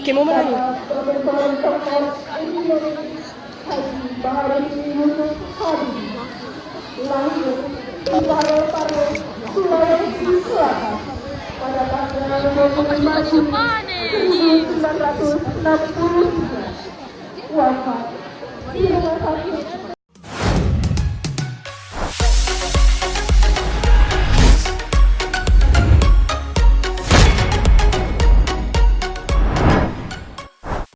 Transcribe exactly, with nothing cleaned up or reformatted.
Kemo mana ni? Pada tanggal dua puluh lima Juni seribu sembilan ratus enam puluh tiga, wafat di rumah sakit